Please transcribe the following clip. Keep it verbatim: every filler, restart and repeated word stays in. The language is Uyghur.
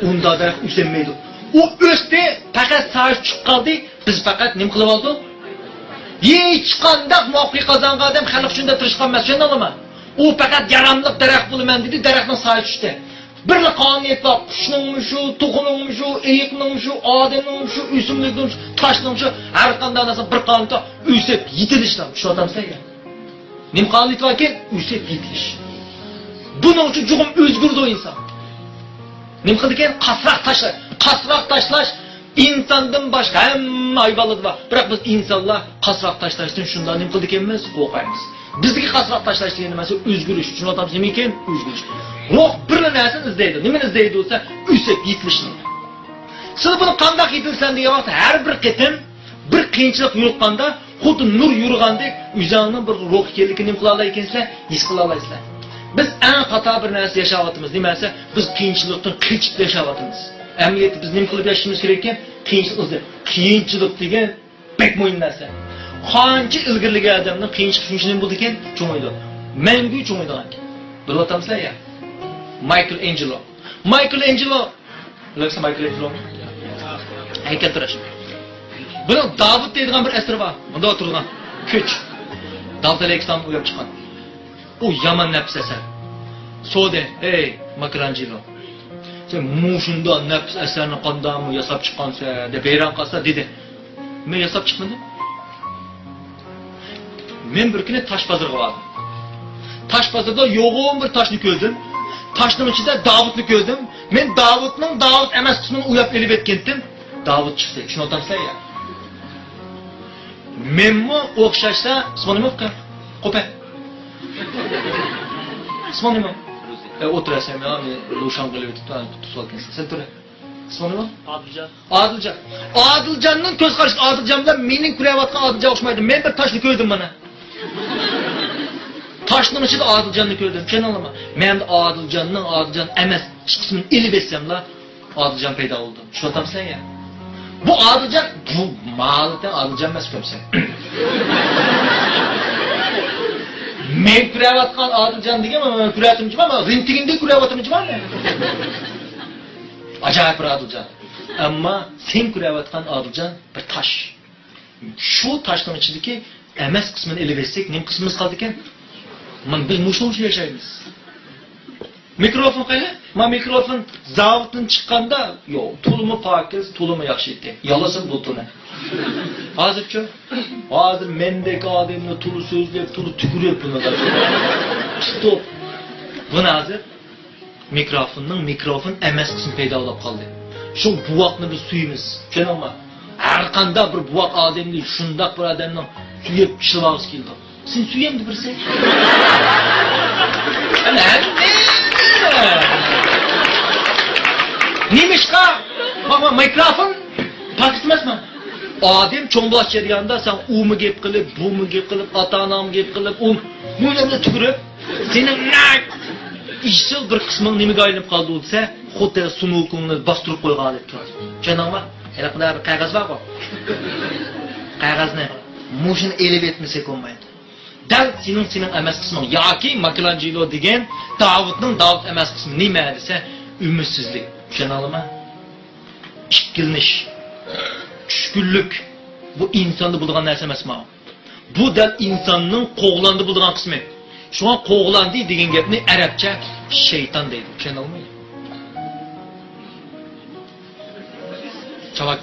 ئۇنداق دەرەخ ئۆسەلمەيدۇ. ئۇ ئۆستى، پەقەت سايىسى چىقىپ قالدى، بىز پەقەت نېمە قىلىۋالدۇق؟ ھېچقانداق مۇۋەپپەقىيەت قازانغان ئادەم خەلق ئۈچۈن دەپ تىرىشقان ئەمەس، چۈشەندىڭلارمۇ؟ ئۇ پەقەت ياراملىق دەرەخ بولىمەن دېدى، دەرەخنىڭ سايىسى چۈشتى. بىرلا قانۇنىيەت بار، قۇشنىڭمۇ شۇ، توخۇنىڭمۇ شۇ، ئېيىقنىڭمۇ شۇ، ئادەمنىڭمۇ شۇ، ئۆسۈملۈكنىڭمۇ شۇ، تاشنىڭمۇ شۇ، ھەر قانداق نەرسە بىر قانۇندا ئۆسۈپ يېتىلىش، چۈشىنىۋاتامسەن يا؟ نېمە قانۇنىيىتى باركەن؟ ئۆسۈپ يېتىلىش. بۇنىڭ ئۈچۈن چوقۇم ئۆزگىرىدۇ ئىنسان. نېمە قىلىدىكەن؟ قاسراق تاشلاش. قاسراق تاشلاش ئىنساندىن باشقا ھەممە ھايۋانلاردا بار. بىراق بىز ئىنسانلار قاسراق تاشلاشتىن شۇنداق نېمە قىلىدىكەنمىز؟ قورقايمىز. بىزدىكى قاسراق تاشلاش دېگەن نېمە؟ ئۆزگىرىش. چۈشىنىۋاتامسىز نېمە ئىكەن؟ ئۆزگىرىش. روھ بىرلا نەرسىنى ئىزدەيدۇ. نېمىنى ئىزدەيدۇ دېسە، ئۆسۈپ يېتىلىشنى. سىلەر بۇنى قانداق يېتىلىسەن دېگەن ۋاقىتتا، ھەر بىر قېتىم بىر قىيىنچىلىق يولۇققاندا، خۇددى نۇر يورۇغاندەك، ئۆزۈڭنىڭ بىر روھ ئىكەنلىكىنى نېمە قىلالايكەنسىلەر؟ ھېس قىلالايسىلەر. بىز ئەڭ خاتا بىر نەرسە ياشاۋاتىمىز. نېمە دېسە، بىز قىيىنچىلىقتىن قېچىپ ياشاۋاتىمىز. ئەمەلىيەتتە بىز نېمە قىلىپ ياشىشىمىز كېرەك ئىكەن؟ قىيىنچىلىق ئىزدەپ. قىيىنچىلىق دېگەن بەك مۇھىم نەرسە. قانچە ئىلگىرىلىگەن ئادەمنىڭ قىيىنچىلىقى شۇنچە نېمە بولىدىكەن؟ چوڭىيىدۇ. مەڭگۈ چوڭىيىدىغان ئىكەن. بىلىۋاتامسىلەر يا؟ مايكل ئېنجېلو. مايكل ئېنجېلو. بىلەمسىلەر مايكل ئېنجېلونى؟ ھەيكەلتىراش. بۇنىڭ داۋۇت دەيدىغان بىر ئەسىرى بار. مۇنداق تۇرىدىغان. كۈچ. داۋۇت ئەلەيھىسسالام ئۇياپ چىققان. ئۇ يامان نەپىس ئەسەر. سورىدى، ئەي مايكل ئېنجېلو، سەن مۇشۇنداق نەپىس ئەسەرنى قانداقمۇ ياساپ چىققانسەن دەپ ھەيران قالسا دېدى. مەن ياساپ چىقمىدىم. مەن بىر كۈنى تاش بازىرىغا باردىم. تاش بازىرىدا يوغان بىر تاشنى كۆردۈم. تاشنىڭ ئىچىدە داۋۇتنى كۆردۈم. مەن داۋۇتنىڭ داۋۇت ئەمەس قىسمىنى ئۇياپ ئېلىۋەتكەنتىم. داۋۇت چىقتى. چۈشىنىۋاتامسىلەر يا؟ مەنمۇ ئوخشاشلا، ئىسمىڭ نېمە ئۇكا؟ قوپە. ئىسمىڭ نېمە؟ ئە، ئولتۇرا سەن، ماڭا مېنى روشەن قىلىۋېتىپتۇ، تۇتۇۋالغانسەن. سەن تۇر. ئىسمىڭ نېمە؟ ئادىلجان. ئادىلجان. ئادىلجاننىڭ كۆز قارىشى، ئادىلجان بىلەن مېنىڭ كۆرۈۋاتقان ئادىلجان ئوخشىمايدۇ. مەن بىر تاشنى كۆردۈم مانا. تاشنىڭ ئىچىدە ئادىلجاننى كۆردۈم. چۈشەندىڭلارمۇ؟ مەن ئادىلجاننىڭ، ئادىلجان ئەمەس ئىككىسىنى ئېلىۋەتسەملا، ئادىلجان پەيدا بولدى. چۈشىنىۋاتامسەن يا؟ بۇ ئادىلجان، بۇ مالىتەن ئادىلجان ئەمەس ئۇكام سەن. مەن كۆرۈۋاتقان ئادىلجان دېگەن، مەن كۆرۈۋاتىمەن، مەن رېنتگېندە كۆرۈۋاتىمەن. ئاجايىپ بىر ئادىلجان. ئەمما سەن كۆرۈۋاتقان ئادىلجان بىر تاش. شۇ تاشنىڭ ئىچىدىكى ئەمەس قىسمىنى ئېلىۋەتسەك، نېمە قىسمىمىز قالىدىكەن؟ مانا بىز مۇشۇنچە ياشايمىز. مىكروفون قايدا؟ ما مىكروفون زاۋۇتتىن چىققاندا، يوق، تولىمۇ پاكىز، تولىمۇ ياخشى ئىدى. يالىسىم بۇلتۇرنى. ھازىرچۇ؟ ھازىر مەندەك ئادەمنى تولا سۆزلەپ، تولا تۈكۈرۈپ بۇنى تۇتۇپ. بۇنى ھازىر مىكروفوننىڭ مىكروفون ئەمەس قىسمى پەيدا بولۇپ قالدى. شۇ بوۋاقنى بىز سۆيىمىز. چۈشەندىڭمۇ؟ ھەر قانداق بىر بوۋاق ئادەمنى شۇنداق بىر ئادەمنىڭ سۆيۈپ ئىشلىۋالغۇسى كېلىدۇ. سېنى سۆيەمدۇ بىرسى؟ نېمىشقا؟ ما، ما، مىكروفون پاكىت ئەمەسمۇ؟ ئادەم چوڭ بولغاچ جەرياندا سەن ئۇمۇ گەپ قىلىپ، بۇمۇ گەپ قىلىپ، ئاتا-ئاناڭمۇ گەپ قىلىپ، ئۇ، بۇ يەرگە تۈكۈرۈپ، سېنىڭ نەق ئېسىل بىر قىسمىڭ نېمىگە ئايلىنىپ قالدى دېسە، خۇددى سۇنۇكۇڭنى باستۇرۇپ قويغان دەپ تۇرىدۇ. چۈشەندىڭمۇ؟ ھېلىقىدا بىر قەغەز بارغۇ. قەغەزنى مۇشۇنى ئېلىۋەتمىسەك بولمايدۇ. دەل سېنىڭ، سېنىڭ ئەمەس قىسمىڭ ياكى مايكېلانجېلو دېگەن داۋۇتنىڭ داۋۇت ئەمەس قىسمى نېمە دېسە، ئۈمىدسىزلىك. چۈشەندىڭلارمۇ؟ ئىككىلىنىش، چۈشكۈنلۈك. بۇ ئىنساندا بولىدىغان نەرسە ئەمەسمۇ؟ بۇ دەل ئىنساننىڭ قوغلاندى بولىدىغان قىسمى. شۇڭا قوغلاندى دېگەن گەپنى ئەرەبچە شەيتان دەيدۇ. چۈشەندىڭلارمۇ؟ چاۋاك